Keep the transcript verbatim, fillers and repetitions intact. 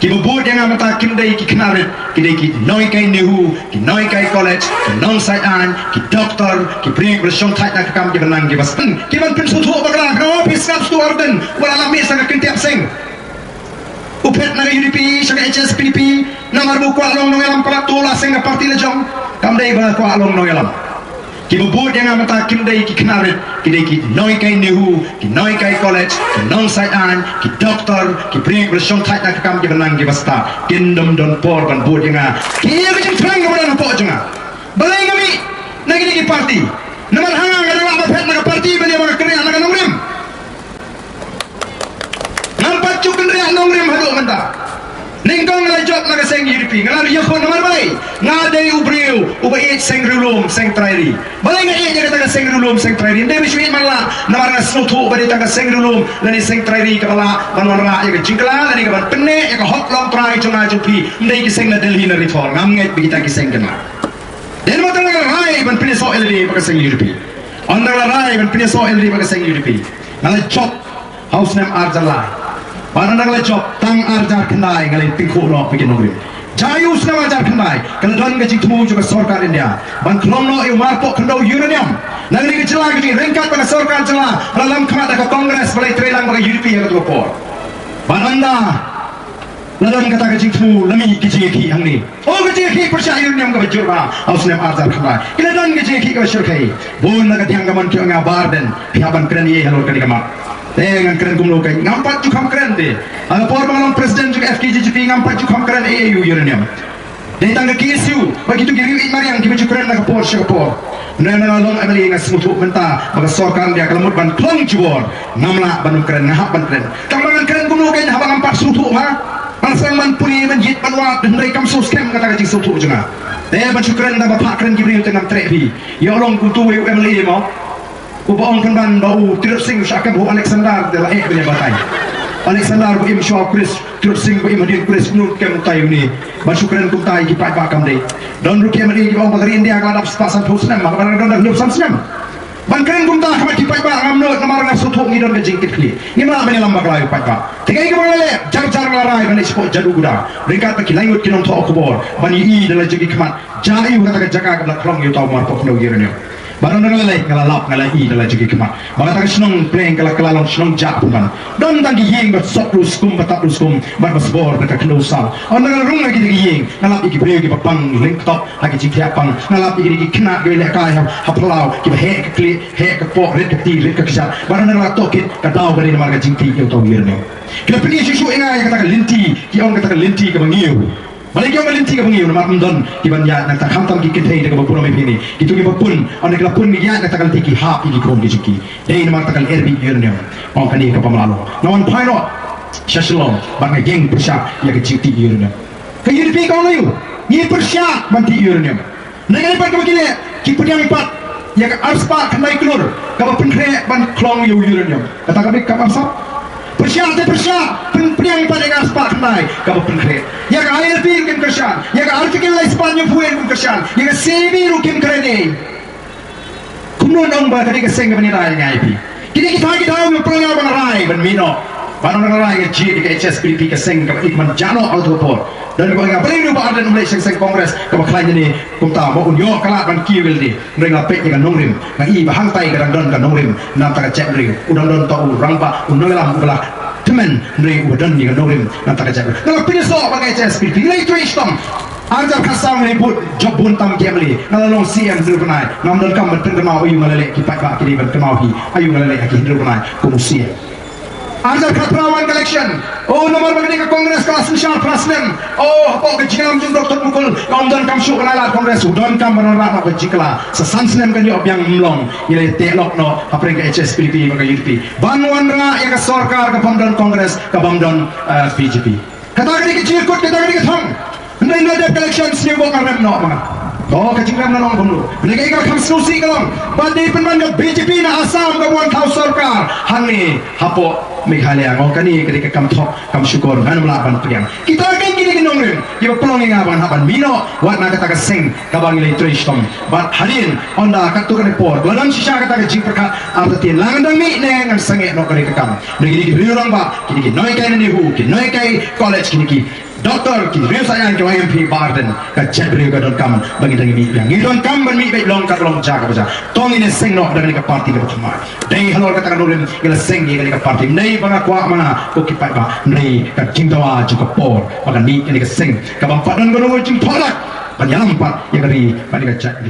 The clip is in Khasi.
Kiba bud ïa nga mynta kim dei ki khynnah rit, ki dei ki nonghikai NEHU, ki nonghikai college, ki nongsaiñ aiñ, ki doktor, ki briew kiba shong thait na ka kam, kiba nang kiba seng, kiban pynsngewthuh bakla. Kane phi sngap shuh, Ardent, ba la mih sha ka kyntiap seng. U phet na ka UDP sha ka HSPDP, namar ba u kwah long nongïalam, ka la tu la seng ka party la jong. Kam dei ba kwah long nongïalam. Kiba bud ïa nga mynta kim dei ki khynnah rit, ki dei ki nonghikai NEHU, ki nonghikai college, ki nongsaiñ aiñ, ki doktor, ki briew kiba shong thait na ka kam, kiba nang kiba stad. Kin ym don por ban bud ïa nga. Ki ïa ka jingthrang kaba don hapoh jong nga. Balei nga mih na kine ki party? Namar ha nga, nga dang lah ban phet na ka party ban ïa ba nga kynriah na ka nongrim. Ngam pat ju kynriah nongrim haduh mynta. Nyngkong nga la jop na ka seng UDP, nga la ïakhun. Namar balei? Nga dei u briew uba ïeit seng riewlum seng trai ri. Balei nga ïeit ïa kata ka seng riewlum seng trai ri? Ym dei ba shu ïeit man la, namar nga sngewthuh ba dei tang ka seng riewlum lane seng trai ri kaba lah ban wanrah ïa ka jingkylla lane kaban pynneh ïa ka hok longtrai jong nga jong phi. Ym dei ki seng na Delhi na Ri Thor. Ngam ngeit ba kita ki seng kin lah. Dei namar tang la rai ban pynïasoh ïalade bad ka seng UDP. Ynda la rai ban pynïasoh ïalade bad ka seng UDP, nga la jop ha u snem ar hajar lai. Bad ynda nga la jop, tang ar hajar khyndai nga la ïatyngkhuh noh bad ki nongrim. Jia ïa u snem ar hajar khyndai, ka la don ka jingthmu jong ka sorkar India ban khlong noh ïa u marpoh khyndew uranium. Na kane ka jylla ka jong ngi, ryngkat bad ka sorkar jylla, la lam khmat da ka Congress, ba la ïatrei lang bad ka UDP ha kato ka por. Bad ynda la don kata ka jingthmu, la mih ka jingïakhih hangne. Oh, ka jingïakhih pyrshah uranium kaba jur bha ha u snem ar hajar khyndai. Ki la don ka jingïakhih kaba shyrkhei. Bun na ka diang ka mon ki ong ïa nga, Bah Ardent, phi hap ban kren ei ei halor kane ka mat. Te ngan kren kumno kein? Ngam pat ju kham kren te. Ha ka por ba nga long president jong ka FKJGP, ngam pat ju kham kren ei ei ïa u uranium. Dei tang ka KSU bad kito ki riew ïeit mariang kiba ju kren na ka por sha ka por. Hynrei nga la long MLA, nga sngewthuh mynta ba ka sorkar India ka la mut ban khlong jubor. Ngam lah ban ym kren, nga hap ban kren. Tang ba ngan kren kumno kein haba ngam pat sngewthuh, ha? Nga sdang ban pule, ban ïeit, ban wad, hynrei kam sngewskhem kata ka jingsngewthuh jong nga. Te ban shu kren, tang ba phah kren ki briew te ngam treh phi. Ïoh long kumto uwei u MLA mo, uba ong pynban ba u Tirot Sing u shah kem ha u Alexander, te la eh ban ïa batai. Alexander ba im shuwa u Chris, Tirot Sing ba im hadien u Chris, nut kem utai une. Ban shu kren kumta ïa ki paidbah kam dei. Don ruh ki MLA kiba ong ba ka ri India ka la dap spah sanphew snem, ma ka ba dang don da hynñiew san snem. Ban kren kumta ha khmat ki paidbah ngam nud, namar nga sngewthuh ngi don ka jingkitkhlieh. Ngim lah ban ïalam bakla ïa u paidbah. Te kaei kaba nga la leh, jar jar nga la rai ban leit shapoh Jaduguda ryngkat bad ki lai ngut ki nongthoh khubor ban ïohi da la jong ki khmat. Jia ïa u kata ka jaka kaba la khlong ïa uta u marpoh khyndew uranium. Bad ynda nga la leit, nga la lap, nga la ïohi da la jong ki khmat ba kata ka shnong Pleng ka la kylla long shnong jah pynban. Don tang ki ïing ba sop lu skum, ba tap lu skum, bad ba sbor da ka khyndew saw. Ynda nga la rung ha kita ki ïing, nga lap ïa ki briew kiba pang lyngkot ha ki jingthiah pang. Nga lap ïa ki khynnah kiba lehkai ha, ha phyllaw, kiba heh ka khlieh, heh ka kpoh, rit ka kti, rit ka kjat. Bad ynda nga la tohkit, ka daw ka dei namar ka jingtih ïa uta u uranium. Ki la pyni shuh shuh ïa nga ïa kata ka lynti, ki ong kata ka lynti kaba ngiew. Balei ki ong ka lynti kaba ngiew? Namar ym don kiban ïaid na kata, khamtam ki kynthei da kaba burom ïa phi ne. Kito kiba pun, ynda ki la pun ki ïaid na kata ka lynti, ki hap ïa ki khun ki jong ki. Dei namar kata ka lynti uranium. Ong kane kaba mlalo. Nga wan phai noh sha Shillong bad nga ïeng pyrshah ïa ka jingtih uranium. Ka UDP ka ong aïu? Ngi pyrshah ban tih uranium. Ngi ïa pat kaba ki leh, ki pdiang pat ïa ka arspah khyndai klur kaba pynkhreh ban khlong ïa u uranium. Kata ka bit kam arsap. Pyrshah te pyrshah, pyn-, pdiang pat ïa ka arspah khyndai kaba pynkhreh. Ïa ka ILP ruh kim kyrshan, ïa ka Article lai spah hynñiewphew ruh kim kyrshan, ïa ka CAB ruh kim kren ei. Kumno nong ba ka dei ka seng kaba ngi rai ngai phi. Kine kita ki thaw ki thaw ki pynlong ba nga rai ban mih noh. Ba nga rai nga jied ïa ka HSPDP, ka seng kaba ïeit man jano auto por. Don kiba ong ïa nga balei ruh Bah Ardent um leit sha ka seng Congress kaba khlaiñ ne kumta, ba un ïoh ka lad ban kiew ïalade. Hynrei nga peit ïa ka nongrim, nga i ba hangtai ka dang don ka nongrim na bynta ka jaitbynriew. U dang don uta u rangbah, u nongïalam uba la tymmen, hynrei uba don ïa ka nongrim na bynta ka jaitbynriew. Nga la pynïasoh bad ka HSPDP, nga la ïatrei shitom. Ar hajar khatsaw nga la bud jop bun tam ki MLA, nga la long CEM hynriew bnai, ngam donkam ban pynkynmaw aïu nga la leh, ki paidbah ki dei ban kynmaw hi aïu nga la leh ha ki hynriew bnai kum u CEM. Ar hajar khatphra wan ka election. Oh, namar ba ka dei ka Congress ka la synshar phra snem. Oh, hapoh ka jingïalam jong u Doctor Mukul, ngam donkam shuh ban ai lad Congress, u donkam ban wanrah noh ka jingkylla. Sa san snem kan ïoh biang, ym long. Ngi la ïateh lok noh hapdeng ka HSPDP bad ka UDP ban wanrah ïa ka sorkar kabym don Congress, kabym don, eh, BJP. Kata ka dei ka jingkut, kata ka dei ka thong. Hynrei ynda dep ka election sniew bok nga rem noh ma nga. To ka jingrem nga long kumno? Hynrei kaei kaba kham sngewsih ka long ba dei pynban ka BJP na Assam kaba wan thaw sorkar hangne hapoh Meghalaya. Nga ong kane ka dei ka kam thok kam shukor, ngan ym lah ban pdiang. Kita kein ki dei ki nongrim kiba pynlong ïa nga ba ngan hap ban mih noh wat na kata ka seng kaba ngi la ïatrei shitom. Bad hadien ynda katto katne por ba la dang shisha kata ka jingpyrkhat, artatien la ngan dang mih ne ngan sangeh noh, ka dei ka kam. Hynrei ki dei ki briew rangbah, ki dei ki nonghikai na NEHU, ki nonghikai college, ki dei ki Doktor ki riew saitjaiñ ki ong M P Bah Ardent, ka jaitbynriew ka donkam ba ngin dang mih biang. Ngi donkam ban mih beit long ka long ja kaba ja. To ngin ïaseng noh da kane ka party kaba thymmai. Dei halor kata ka nongrim ngi la seng ïa kane ka party. Ym dei ba nga kwah ma nga ko ki paidbah, hynrei ka jingdawa jong ka por ba kan mih kane ka seng kaba ym pat don kano ka jingthoh dak ban ïalam pat ïa ka ri bad ïa ka jaitbynriew.